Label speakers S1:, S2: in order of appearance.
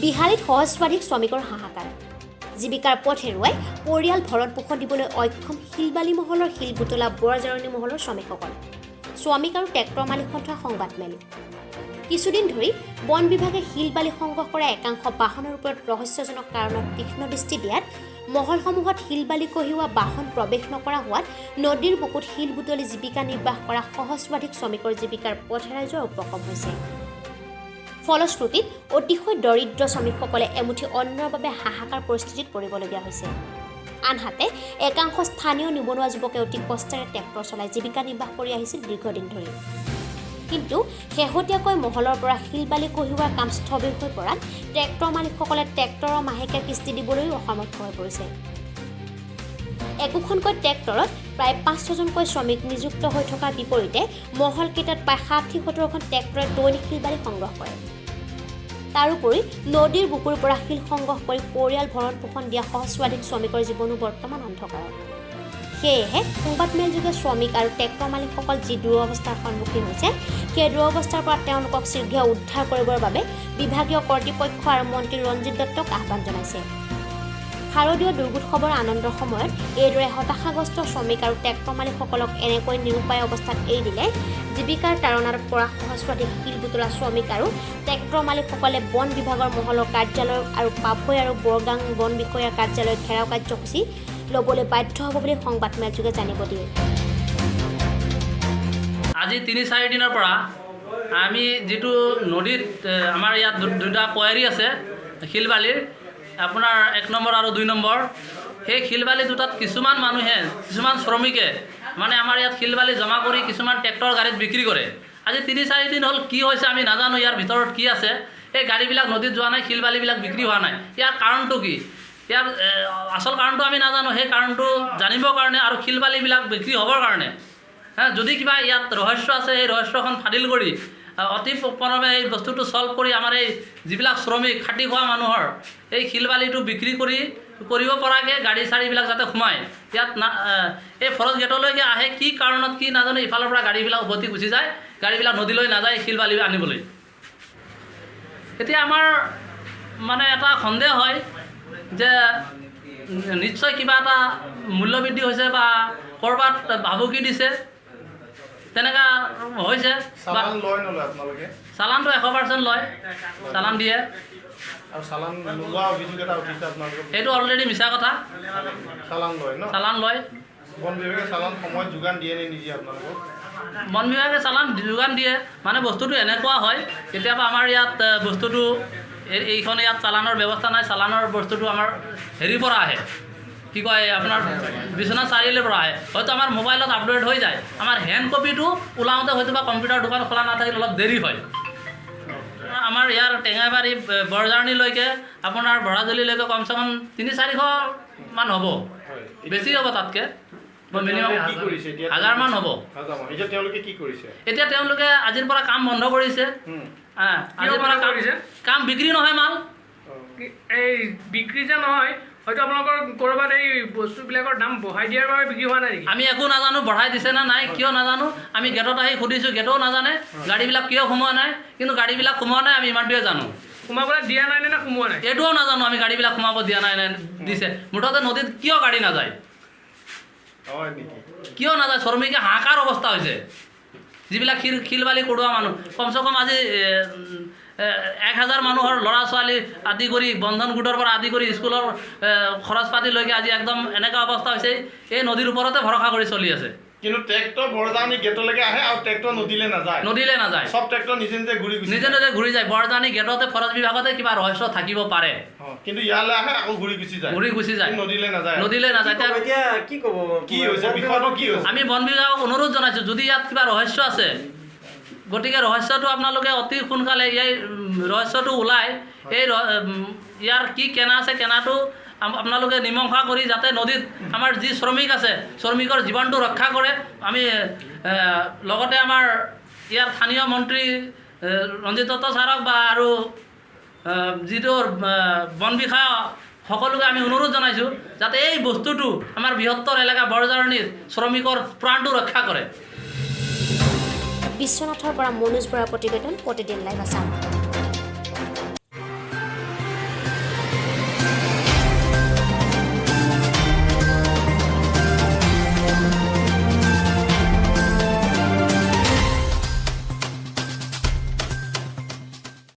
S1: বিহালীত সহস্ৰাধিক শ্ৰমিকৰ হাহাকাৰ। জীৱিকাৰ পথ হেৰুৱাই পৰিয়াল ভৰণ পোষণ দিবলৈ অক্ষম শিলবালি মহলৰ শিলবোটলা বৰজাৰণী মহলৰ শ্ৰমিকসকল। শ্ৰমিক আৰু ট্ৰেক্টৰ মালিক সন্থাৰ সংবাদমেল। কিছুদিন ধৰি বন বিভাগে শিল বালি সংগ্ৰহ কৰা একাংশ বাহনৰ ওপৰত ৰহস্যজনক কাৰণত তীক্ষ্ণ দৃষ্টি দিয়াত মহলসমূহত শিল বালি কঢ়িওৱা বাহন প্ৰৱেশ নকৰা হোৱাত নদীৰ বুকুত শিল বুটলি জীৱিকা নিৰ্বাহ কৰা সহস্ৰাধিক শ্ৰমিকৰ জীৱিকাৰ পথ হেৰাই যোৱাৰ উপক্ৰম হৈছে। ফলশ্ৰুতিত অতিশয় দৰিদ্ৰ শ্ৰমিকসকলে এমুঠি অন্নৰ বাবে হাহাকাৰ পৰিস্থিতিত পৰিবলগীয়া হৈছে। আনহাতে একাংশ স্থানীয় নিবনুৱা যুৱকে অতি কষ্টেৰে ট্ৰেক্টৰ চলাই জীৱিকা নিৰ্বাহ কৰি আহিছিল দীৰ্ঘদিন ধৰি। কিন্তু শেহতীয়াকৈ মহলৰ পৰা শিল বালি কঢ়িওৱাৰ কাম স্থবিৰ হৈ পৰাত ট্ৰেক্টৰ মালিকসকলে ট্ৰেক্টৰৰ মাহেকীয়া কিস্তি দিবলৈও অসমৰ্থ হৈ পৰিছে। একোখনকৈ ট্ৰেক্টৰত প্ৰায় 500জনকৈ শ্ৰমিক নিযুক্ত হৈ থকাৰ বিপৰীতে মহলকেইটাত প্ৰায় 60-70খন ট্ৰেক্টৰে দৈনিক শিল বালি সংগ্ৰহ কৰে। তাৰোপৰি নদীৰ বুকুৰ পৰা শিল সংগ্ৰহ কৰি পৰিয়াল ভৰণ পোষণ দিয়া সহস্ৰাধিক শ্ৰমিকৰ জীৱনো বৰ্তমান অন্ধকাৰত। সেয়েহে সংবাদমেলযোগে শ্ৰমিক আৰু ট্ৰেক্টৰ মালিকসকল যি দুৰৱস্থাৰ সন্মুখীন হৈছে, সেই দুৰৱস্থাৰ পৰা তেওঁলোকক শীঘ্ৰে উদ্ধাৰ কৰিবৰ বাবে বিভাগীয় কৰ্তৃপক্ষ আৰু মন্ত্ৰী ৰঞ্জিত দত্তক আহ্বান জনাইছে। শাৰদীয় দুৰ্গোৎসৱৰ আনন্দৰ সময়ত এইদৰে হতাশাগ্ৰস্ত শ্ৰমিক আৰু ট্ৰেক্টৰ মালিকসকলক এনেকৈ নিৰুপায় অৱস্থাত এৰি দিলে জীৱিকাৰ তাড়নাত পৰা সহস্ৰাধিক শিল বুটলা শ্ৰমিক আৰু ট্ৰেক্টৰ মালিকসকলে বন বিভাগৰ মহলৰ কাৰ্যালয় আৰু পাভৈ আৰু বৰগাং বন বিষয়াৰ কাৰ্যালয়ত ঘেৰাও কাৰ্যসূচী ল'বলৈ বাধ্য হ'ব বুলি সংবাদমেলযোগে জানিব দিয়ে।
S2: আজি 3-4 দিনৰ পৰা আমি যিটো নদীত আমাৰ ইয়াত দুটা কোৱাৰী আছে শিলবালিৰ, আপোনাৰ 1 নম্বৰ আৰু 2 নম্বৰ। সেই শিলবালি দুটাত কিছুমান মানুহে, কিছুমান শ্ৰমিকে মানে আমাৰ ইয়াত শিলবালি জমা কৰি কিছুমান ট্ৰেক্টৰ গাড়ীত বিক্ৰী কৰে। আজি 3-4 দিন হ'ল, কি হৈছে আমি নাজানো, ইয়াৰ ভিতৰত কি আছে। এই গাড়ীবিলাক নদীত যোৱা নাই, শিলবালিবিলাক বিক্ৰী হোৱা নাই। ইয়াৰ কাৰণটো কি? ইয়াৰ আচল কাৰণটো আমি নাজানো। সেই কাৰণটো জানিবৰ কাৰণে আৰু শিলবালিবিলাক বিক্ৰী হ'বৰ কাৰণে যদি কিবা ইয়াত ৰহস্য আছে, সেই ৰহস্যখন ফাদিল কৰি অতি পলমে এই বস্তুটো ছল্ভ কৰি আমাৰ এই যিবিলাক শ্ৰমিক, খাটি খোৱা মানুহৰ এই শিলবালিটো বিক্ৰী কৰিব পৰাকৈ গাড়ী চাড়ীবিলাক যাতে সোমায় ইয়াত না। এই ফৰেষ্ট গেটলৈকে আহে, কি কাৰণত কি নাজানো, ইফালৰ পৰা গাড়ীবিলাক উভতি গুচি যায়। গাড়ীবিলাক নদীলৈ নাযায় শিলবালি আনিবলৈ। এতিয়া আমাৰ মানে এটা সন্দেহ হয় যে নিশ্চয় কিবা এটা মূল্যবৃদ্ধি হৈছে বা ক'ৰবাত ভাবুকি দিছে, তেনেকুৱা হৈছে বা
S3: চালান লয় নলয় আপোনালোকে?
S2: চালানটো 100% লয়, চালান দিয়ে।
S3: আৰু চালান নোলোৱা অভিযোগ এটা উঠিছে আপোনালোকৰ?
S2: সেইটো অলৰেডি মিছা কথা।
S3: চালান লয় ন?
S2: চালান লয়।
S3: বন বিভাগে চালান সময়ত যোগান দিয়ে নে নিদিয়ে আপোনালোকক?
S2: বন বিভাগে চালান যোগান দিয়ে। মানে বস্তুটো এনেকুৱা হয়, কেতিয়াবা আমাৰ ইয়াত বস্তুটো এইখন ইয়াত চালানৰ ব্যৱস্থা নাই। চালানৰ বস্তুটো আমাৰ হেৰিৰ পৰা আহে, কি কয় আপোনাৰ, বিশ্বনাথ চাৰিআলিৰ পৰা আহে। হয়তো আমাৰ মোবাইলত আপডেট হৈ যায়, আমাৰ হেণ্ড কপিটো ওলাওঁতে হয়তো বা কম্পিউটাৰ দোকান খোলা নাথাকিলে অলপ দেৰি হয়। আমাৰ ইয়াৰ টেঙাবাৰী বৰজাৰণীলৈকে, আপোনাৰ ভৰাজুলিলৈকে কমচে কম 300-400মান হ'ব। বেছি হ'ব তাতকৈ। মিনিমাম
S3: তেওঁলোকে কি কৰিছে এতিয়া?
S2: হাজাৰমান হ'ব।
S3: হাজাৰমান। এতিয়া তেওঁলোকে কি কৰিছে?
S2: এতিয়া তেওঁলোকে আজিৰ পৰা কাম বন্ধ কৰিছে। আজিৰ পৰা
S4: বন্ধ
S2: কাম
S4: কৰিছে?
S2: কাম বিক্ৰী নহয় মাল।
S4: এই বিক্ৰী যে নহয়, হয়তো আপোনালোকৰ ক'ৰবাত এই বস্তুবিলাকৰ দাম বঢ়াই দিয়াৰ বাবে বিক্ৰী হোৱা নাই নেকি?
S2: আমি একো নাজানো, বঢ়াই দিছে নে নাই, কিয় নাজানো। আমি গেটত আহি সুধিছোঁ, গেটও নাজানে গাড়ীবিলাক কিয় সোমোৱা নাই। কিন্তু গাড়ীবিলাক সোমোৱা নাই, আমি ইমানটোৱে জানো।
S4: সোমাবলৈ দিয়া নাই নে সোমোৱা নাই?
S2: এইটোও নাজানো আমি, গাড়ীবিলাক সোমাব দিয়া নাই নে দিছে। মুঠতে নদীত কিয় গাড়ী নাযায়?
S3: হয় নেকি?
S2: কিয় নাযায়? শ্ৰমিকে হাহাকাৰ অৱস্থা হৈছে। যিবিলাক শিল বালি কৰোৱা মানুহ, কমচে কম আজি 1000 মানুহৰ ল'ৰা ছোৱালী আদি কৰি, বন্ধন গোটৰ পৰা আদি কৰি স্কুলৰ খৰচ পাতিলৈকে আজি একদম এনেকুৱা অৱস্থা হৈছে, এই নদীৰ ওপৰতে ভৰসা কৰি চলি আছে।
S3: কিন্তু ট্ৰেক্টৰ বৰজানী গেটলৈকে আহে আৰু ট্ৰেক্টৰ নদীলৈ নাযায়?
S2: নদীলৈ নাযায়।
S3: চব ট্ৰেক্টৰ নিজে নিজে ঘূৰি গুচি
S2: নিজে
S3: যায়।
S2: নিজে ঘূৰি যায়। বৰজানী গেটতে, ফৰেষ্ট বিভাগতে কিবা ৰহস্য থাকিব পাৰে।
S3: কিন্তু ইয়ালৈ আহে, আকৌ ঘূৰি গুচি যায়।
S2: ঘূৰি গুচি যায়।
S3: কিন্তু নদীলৈ নাযায়।
S2: নদীলৈ নাযায়।
S5: কি ক'ব এতিয়া, কি ক'ব?
S3: কি হৈছে বিষয়টো, কি হৈছে?
S2: আমি বন বিভাগক অনুৰোধ জনাইছোঁ, যদি ইয়াত কিবা ৰহস্য আছে, গতিকে ৰহস্যটো আপোনালোকে অতি সোনকালে এই ৰহস্যটো ওলাই এই ইয়াৰ কি কেনা আছে, কেনাটো আপোনালোকে মীমাংসা কৰি যাতে নদীত আমাৰ যি শ্ৰমিক আছে, শ্ৰমিকৰ জীৱনটো ৰক্ষা কৰে। আমি লগতে আমাৰ ইয়াৰ স্থানীয় মন্ত্ৰী ৰঞ্জিত দত্ত ছাৰক বা আৰু যিটো বন বিষয়া, সকলোকে আমি অনুৰোধ জনাইছোঁ যাতে এই বস্তুটো আমাৰ বৃহত্তৰ এলেকা বৰজাৰণীৰ শ্ৰমিকৰ প্ৰাণটো ৰক্ষা কৰে।
S1: বিশ্বনাথৰ পৰা মনোজ বৰাৰ প্ৰতিবেদন, প্ৰতিদিন লাইভ আছাম।